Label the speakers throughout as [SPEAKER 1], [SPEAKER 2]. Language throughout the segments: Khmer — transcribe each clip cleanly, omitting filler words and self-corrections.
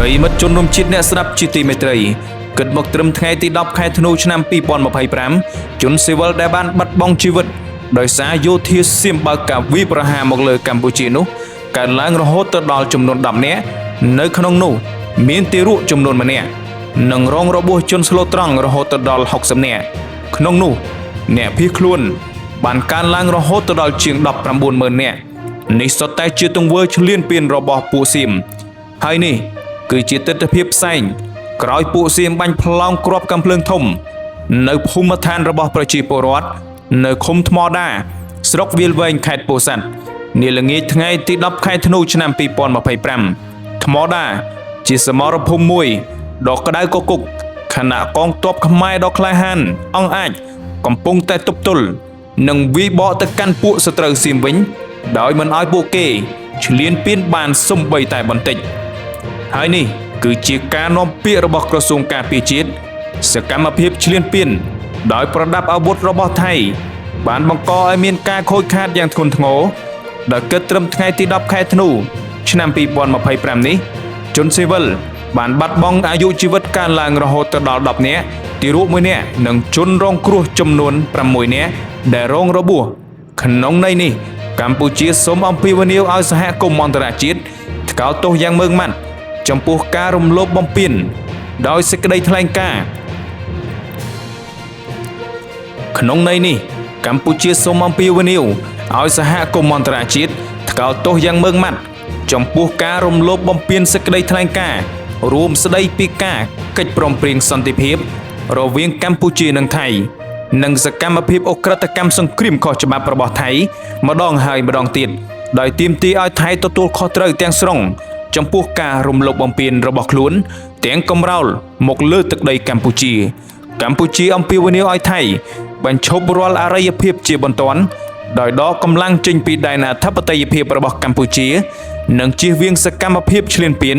[SPEAKER 1] ប្រិយមិត្តជនរួមជាតិអ្នកស្ដាប់ជាទីមេត្រីគិតមកត្រឹមថ្ងៃទី10ខែធ្នូឆ្នាំ2025ជនស៊ីវិលដែលបានបាត់បង់ជីវិតដោយសារយោធាសៀមបើកការវាយប្រហារមកលើកម្ពុជានោះកើនឡើងរហូតទៅដល់ចំនួន10នាក់នៅក្នុងនោះមានទារកចំនួន1នាក់និងរងរបួសជនស្លូតត្រង់រហូតទៅដល់60នាក់ក្នុងនោះអ្នកភៀសខ្លួនបានកើនឡើងរហូតទៅដល់ជាង190,000នាក់នេះសុទ្ធតែជាទង្វើឈ្លានពានរបស់ពួកសៀម ហើយនេះគឺជាទិដ្ឋភាពផ្សែងក្រោយពួកសៀមបាញ់ប្លោងគ្រាប់កាំភ្លើងធំ នៅភូមិឋានរបស់ប្រជាពលរដ្ឋនៅឃុំថ្មដា ស្រុកវាលវែងខេត្តពោធិ៍សាត់នាល្ងាចថ្ងៃទី10ខែធ្នូឆ្នាំ2025ថ្មដា ជាសមរភូមិមួយដ៏ក្តៅគគុកខណៈកងទ័ពខ្មែរដ៏ក្លាហានអង្អាចកំពុងតែទប់ទល់និងវាយបកទៅកាន់ពួកសត្រូវសៀមវិញ ដោយមិនឲ្យពួកគេឈ្លានពានបានសំបីតែបន្តិច ហើយនេះគឺជាការនាំពាក្យរបស់ក្រសួងការពារជាតិសកម្មភាពឈ្លានពានដោយប្រដាប់អាវុធរបស់ថៃ បានបង្កឲ្យមានការខូចខាតយ៉ាងធ្ងន់ធ្ងរដោយគិតត្រឹមថ្ងៃទី10ខែធ្នូឆ្នាំ2025នេះជនស៊ីវិលបានបាត់បង់អាយុជីវិតកើនឡើងរហូតទៅដល់10នាក់ទារក1នាក់និងជនរងគ្រោះចំនួន6នាក់ដែលរងរបួស ក្នុងន័យនេះកម្ពុជាសូមអំពាវនាវឲ្យសហគមន៍អន្តរជាតិថ្កោលទោសយ៉ាងម៉ឺងម៉ាត់ចំពោះការរំលោភបំពានដោយសេចក្តីថ្លែងការណ៍ក្នុងន័យនេះកម្ពុជាសូមអំពាវនាវឲ្យសហគមន៍អន្តរជាតិថ្កោលទោសយ៉ាងម៉ឺងម៉ាត់ចំពោះការរំលោភបំពានសេចក្តីថ្លែងការណ៍រួមស្តីពីការកិច្ចព្រមព្រៀងសន្តិភាព រវាងកម្ពុជានិងថៃ និងសកម្មភាពឧក្រិដ្ឋកម្មសង្គ្រាមខុសច្បាប់របស់ថៃម្ដងហើយម្ដងទៀតដោយទាមទារឲ្យថៃទទួលខុសត្រូវទាំងស្រុងចំពោះការរំលោភបំពានរបស់ខ្លួន ទាំងកំរោលមកលើទឹកដីកម្ពុជា កម្ពុជាអំពាវនាវឲ្យថៃបញ្ឈប់រាល់អរិយភាពជាបន្ទាន់ដោយដកកម្លាំងចេញពីដែនអធិបតេយ្យភាពរបស់កម្ពុជា និងជៀសវាងសកម្មភាពឈ្លានពាន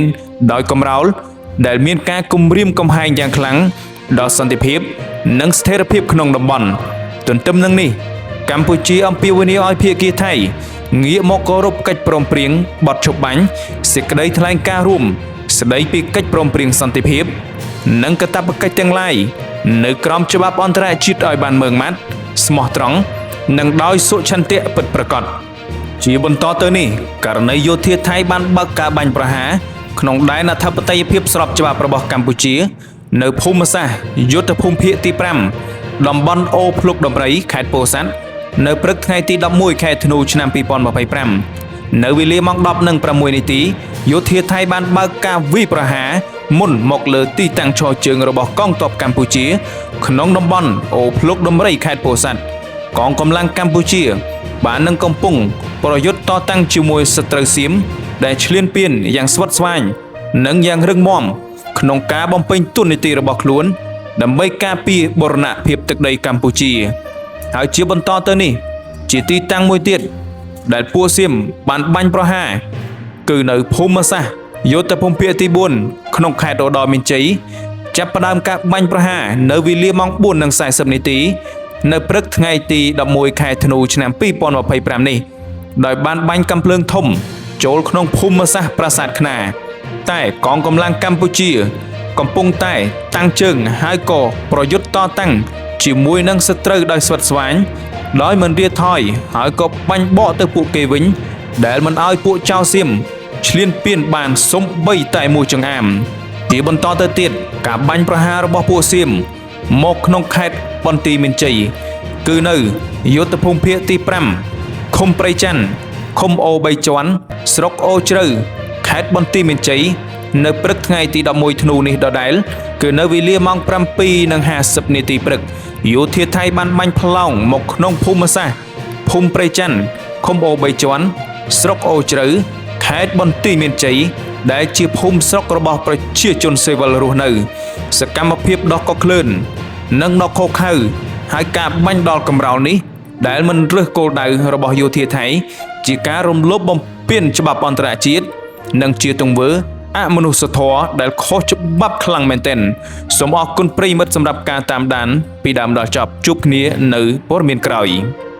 [SPEAKER 1] ដោយកំរោលដែលមានការគំរាមកំហែងយ៉ាងខ្លាំងដល់សន្តិភាព និងស្ថិរភាពក្នុងតំបន់ទន្ទឹមនឹងនេះ កម្ពុជាអំពាវនាវឲ្យភាគីថៃងាកមកគោរពកិច្ចព្រមព្រៀងបទឈប់បាញ់សេចក្តីថ្លែងការណ៍រួម ស្តីពីកិច្ចព្រមព្រៀងសន្តិភាព និងកាតព្វកិច្ចទាំងឡាយនៅក្រោមច្បាប់អន្តរជាតិឲ្យបានម៉ឺងម៉ាត់ស្មោះត្រង់និងដោយសុឆន្ទៈពិតប្រាកដ ជាបន្តទៅនេះករណីយោធាថៃបានបើកការបាញ់ប្រហារក្នុងដែនអធិបតេយ្យភាពស្របច្បាប់របស់កម្ពុជា នៅភូមិសាស្ត្រយុទ្ធភូមិភាគទី5តំបន់អូភ្លុកដំរីខេត្តពោធិ៍សាត់នៅព្រឹកថ្ងៃទី11ខែធ្នូឆ្នាំ2025នៅវេលាម៉ោង10:06នាទីយោធាថៃបានបើកការវាយប្រហារមុនមកលើទីតាំងឈរជើងរបស់កងទ័ពកម្ពុជា ក្នុងតំបន់អូភ្លុកដំរីខេត្តពោធិ៍សាត់ កងកម្លាំងកម្ពុជា បាននឹងកំពុងប្រយុទ្ធតតាំងជាមួយសត្រូវសៀមដែលឈ្លានពានយ៉ាងស្វិតស្វាញនិងយ៉ាងរឹងមាំក្នុងការបំពេញតួនាទីរបស់ខ្លួន ដើម្បីការពារបូរណភាពទឹកដីកម្ពុជា ហើយជាបន្តទៅនេះ ជាទីតាំងមួយទៀតដែលពួកសៀមបានបាញ់ប្រហារគឺនៅភូមិសាស្ត្រយោធភូមិភាគទី4ក្នុងខេត្តឧត្តរមានជ័យចាប់ផ្ដើមការបាញ់ប្រហារនៅវេលាម៉ោង4:40នាទី នៅព្រឹកថ្ងៃទី11ខែធ្នូឆ្នាំ2025នេះដោយបានបាញ់កាំភ្លើងធំ ចូលក្នុងភូមិសាស្ត្រប្រាសាទខ្នាតែកងកម្លាំងកម្ពុជា កំពុងតែតាំងជើងហើយក៏ប្រយុទ្ធតតាំងជាមួយនឹងសត្រូវដោយស្វិតស្វាញដោយមិនរាថយហើយក៏បាញ់បកទៅពួកគេវិញ ដែលមិនឲ្យពួកចៅសៀមឈ្លានពានបានសំបីតែមួយចង្អាមជាបន្តទៅទៀតការបាញ់ប្រហាររបស់ពួកសៀមមកក្នុងខេត្តបន្ទាយមានជ័យគឺនៅយុទ្ធភូមិភាគទី5ឃុំព្រៃច័ន្ទឃុំអូបីជាន់ស្រុកអូជ្រៅខេត្តបន្ទាយមានជ័យនៅព្រឹកថ្ងៃទី11ធ្នូនេះដដែលគឺនៅវេលាម៉ោង7:50នាទីព្រឹកយោធាថៃបានបាញ់ប្លោងមកក្នុងភូមិសាស្ត្រភូមិព្រៃច័ន្ទឃុំអូបីជាន់ស្រុកអូជ្រៅខេត្តបន្ទាយមានជ័យដែលជាភូមិស្រុករបស់ប្រជាជនស៊ីវិលរស់នៅ សកម្មភាពដោះកក្លឿននិងដោះខុសខៅហើយការបាញ់ដល់កម្រោលនេះ ដែលមិនរើសគោលដៅរបស់យោធាថៃ ជាការរំលោភបំពានច្បាប់អន្តរជាតិនិងជាទង្វើអមនុស្សធម៌ដែលខុសច្បាប់ខ្លាំងមែនទែនសូមអរគុណប្រិយមិត្តសម្រាប់ការតាមដាន ពីដើមដល់ចប់ជួបគ្នានៅព័ត៌មានក្រោយ។